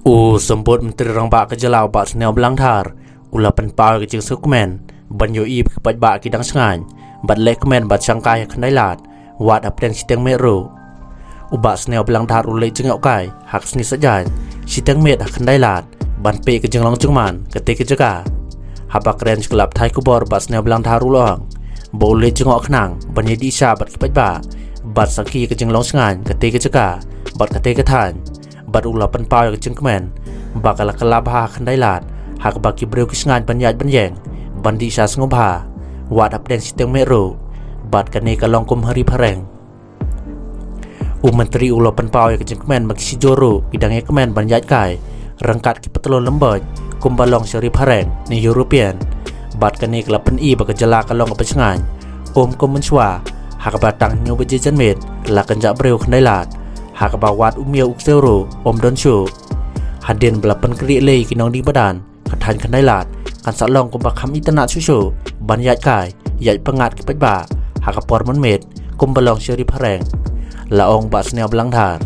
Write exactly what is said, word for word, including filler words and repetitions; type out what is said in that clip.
U Symbud Myntri Rangbah ka jylla u Bah Sniawbhalang Dhar u la pynpaw ïa ka jingsngewkmen ban ïohi ba ki paidbah ki dang shngaiñ bad lehkmen ban shangkai ha Khyndailad, wat hapdeng shiteng miet ruh. U Bah Sniawbhalang Dhar u leit jngohkai ha ka sngi Saitjaiñ shiteng miet ha Khyndailad ban peit ka jinglong jingman katei ka jaka. Haba kren sha ka lad pathai khubor, Bah Sniawbhalang Dhar u la ong ba u leit jngoh khnang ban ïadih sha bad ki paidbah bad sakhi ka jinglong shngaiñ katei ka jaka bad katei ka thaiñ, bad u la pynpaw ïa ka jingkmen ba ka la kylla bha ha Khyndailad, ha kaba ki briew ki shngaiñ ban ïaid ban ïeng ban dih sha sngewbha, wat hapdeng shiteng miet ruh, bad kane ka long kum ha Ri Phareng. U Myntri u la pynpaw ïa ka jingkmen ba ki shijur ruh ki dang ïakmen ban ïaid kai ryngkat ki patlun lymboit kumba long sha Ri Phareng ne European, bad kane ka la pyni ba ka jylla ka long kaba shngaiñ, um kum mynshuwa, ha kaba tang hynñiew baje janmiet la kynjah briew Khyndailad, ha kaba wat u miaw u ksiew ruh um don shuh. Hadien ba la pynkhreh lei ki nongdie madan, ka thaiñ Khyndailad kan sa long kumba kham itynnad shuh shuh ban ïaid kai ïaid pyngngad ki paidbah ha ka por mynmiet kumba long sha Ri Phareng, la ong Bah Sniawbhalang Dhar.